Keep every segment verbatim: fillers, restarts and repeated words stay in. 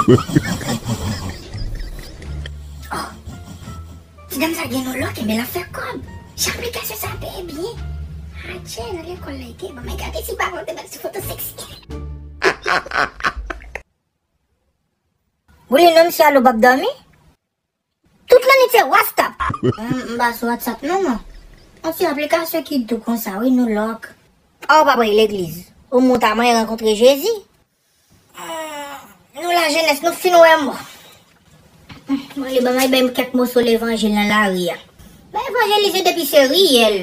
Oh, ti dam sa gen yon lòk, enben l ap fè kòb. Jan aplikasyon sa peye byen. Adje, nan lekòl la, li te bon. Men gade si pa konte bèl ti foto seksi. Boulin, non, misye alo p ap dòmi. Tout lannwit se WhatsApp. M, m pa sou WhatsApp non, mwen. Yon ti aplikasyon ki dou konsa, wi, nou lòk. A, w pa prale legliz. Ou mouta mwen rankontre Jezi. Hmm, nou lajenès, nou fin wè mò. Mwen li ban mwen bay m kèk moso levanjil nan lari a. Mwen evanjelize depi se riyèl.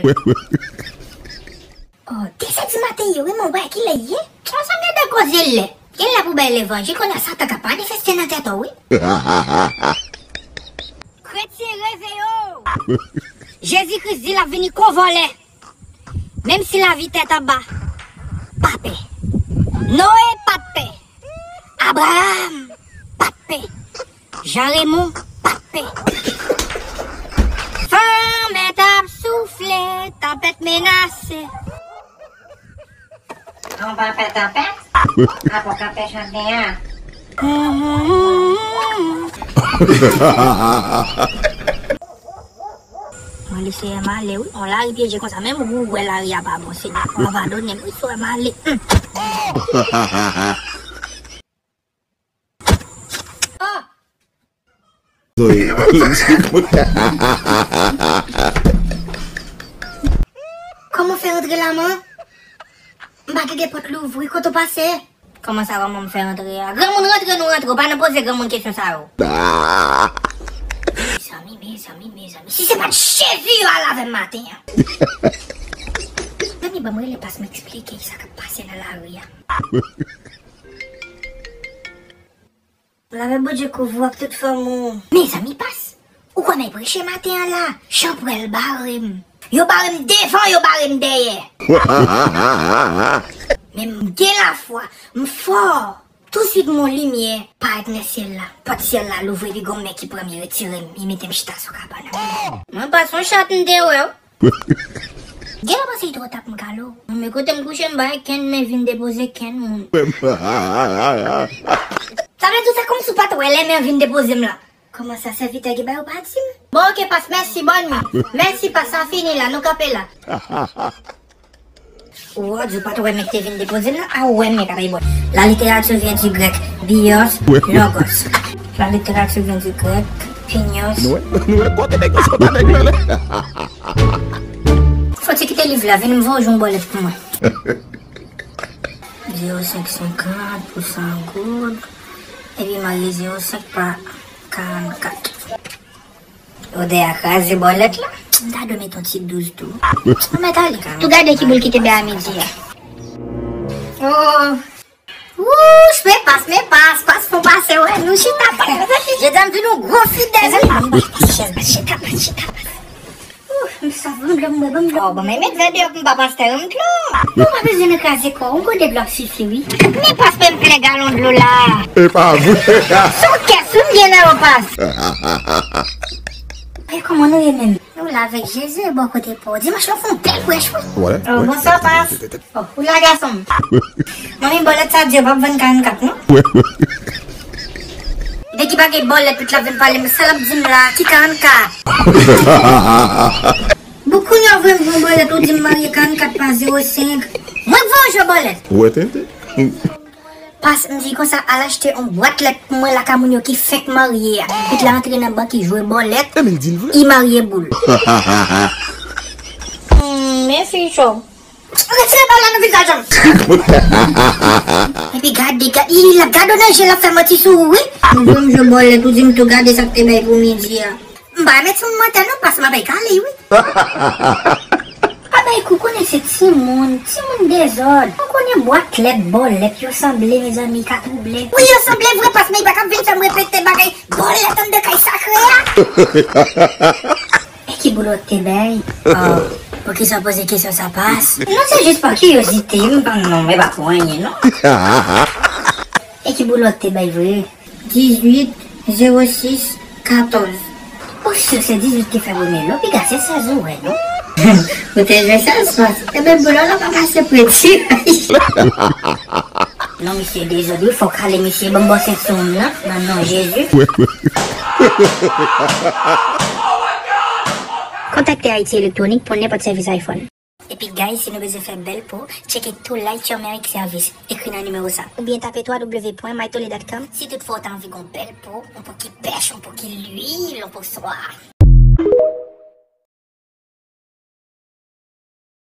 Oh, de zè di maten ye, wi, men w wè kilè l ye? Sa, sa m gen de koze lè. Gen lè pou bay levanjil, kounye a Satan ka manifeste nan tèt ou, wi. Kretyen, reveye w! Jezi Kris di l ap vini kon vòlè. Menm si lavi tèt anba, pa pè. Noye pa t pè. Abraram pa t pè. Jan Remon pa t pè. Van mèt ap soufle, tanpèt menase. An pa pè tanpèt, apre kanpe chante a. Mwen li Seyè m ale wi, on lari pyeje konsa, menm ou wè lari a pa bon, Seyè, pardone m wi, Seyè m ale. Oh! Zoe. Kòman w fè rantre la, man? M pa tande pòt louvri, kote w pase? Kòman sa, kòman m fè rantre a? Granmoun rantre, nou rantre, w pa nan poze granmoun kesyon sa yo. Mezanmi, mezanmi, mezanmi, si se pa t Jezi yo al avè m maten an. Zanmi, ban m rele Pas m eksplike sa k ap pase nan lari a. Lavè Bondye kouvri w ak tout fanmi w. Mezanmi, Pas, ou kwè m al preche maten an la? Jan pwèl bare m. Yo bare m devan, yo bare m dèyè. Men m gen lafwa, m fò. Touswit m wè yon limyè parèt nan syèl la. Pòt syèl la louvri, epi gon men ki pran m, li retire m, li mete m chita sou kabann an. Mwen pa se yon chat m te wè w. Gen lè w panse li twò ta pou m kale w. Men kote m kouche, m pa gen kenn men vin depoze kenn moun. Sa vle di w sa kòmsi w pa t wè lè men an vin depoze m la. Kòman sa, sèvitè ki ba yo pa di m? Bon, oke, Pas, mèsi, bòn nwi. Mèsi, Pas, sa fini la, nou kanpe la. Ou di w pa t wè men ki te vin depoze m nan, a ou wè men k ap bay bòn. La littérature vient du grec, bios, logos. La littérature vient du grec, pinios. Nou wè, nou wè kote nèg yo sot avèk yo la. Fò ti kite liv la, vin m voye w jwenn bòlèt pou mwen. Zewo senk senkant pou san goud. Epi marye zewo senk pa karannkat. Odè a kraze bòlèt la. M ta dwe met yon ti douz tou. Mwen mèt ale. Tou gade ki boul ki te bè a midi a. Oh. Wouch, men Pas, men Pas, Pas fon pase wè nou chita pa. Jodi a m vin yon gwo fidèl. Mezanmi, ban m bat chèz, bat chita, bat chita, bat. Ouh, m swaf, ban m dlo, m bwè, ban m dlo. Oh, bon, men met vè deyò pou m ba pastè yon dlo. Ou pa bezwen nan kraze kò w, yon gode dlo ap sifi, wi. Men Pas, men m plen galon dlo la. E pa vre. Sou kès, wi, m gen nan yo Pas. E kòman nou ye menm? Nou la avèk Jezi, e bò kote pa w. Dimanch la, w fè yon bèl prèch, wi. Wè, oh, wè. Bonswa, Pas. Oh, ou la, gason m. Manmi, bòlèt sa di yo p ap vann karannkat, non? Wè, wè. Nèg ki pa gen bòlèt, tout l ap vin pale m, sa l ap di m la, ki karannkat? Bon, kounye a w voye m jwe bòlèt, ou di m marye karannkat pa zewo senk. Mwen k voye w jwe bòlèt. Ou wè tenten? Pas, m di konsa, al achte yon bwat lèt pou mwen lakay moun yo ki fenk marye a. Epi l antre nan bank, li jwe bòlèt, li marye boul. Hmm, men fi cho. Retire bòl la nan vizaj an. Epi gade, gade, li, li la gade w nan je, l ap fè manti sou ou, wi. Ou jwe m jwe bòlèt, ou di m tou gade sa k te bay pou midi a. M pa renmen timoun mantè non, Pas, m ap bay kale, wi. Pa bay kou, konnen se timoun, timoun dezòd. Ou konnen bwat lèt, bòlèt, yo sanble, mezanmi, ka twouble. Wi, yo sanble vre, Pas, men li pa ka vin fè m repete bagay bòlèt anndan kay sakre a. E ki boul w te bay? Oh, poukisa w poze kesyon sa, Pas? Non, se jis pa kiryozite, m pa, non, e pa pou anyen, non. E ki boul w te bay vre? Dizuit, zewo sis, katòz. Ou si se dizuit ki fè premye lo, piga se sèz ou wè, non? Ou te jwe sèz, Pas. Ebyen, boul la pa pase preti. Non, misye dezòd wi, fòk ale misye ban m bò sent sou moun nan, nan non Jezi. Kontakte Haiti Electronic pou nenpòt sèvis iPhone. Epi guys, si nou bezwen fè bèl po, tcheke tou Light Your Merrick Service. Ekri nan nimewo sa. Oubyen tape w w w pwen mytole dot com. Si toutfwa w ta anvi gon bèl po, yon po ki pèch, yon po ki lwil, yon po swa.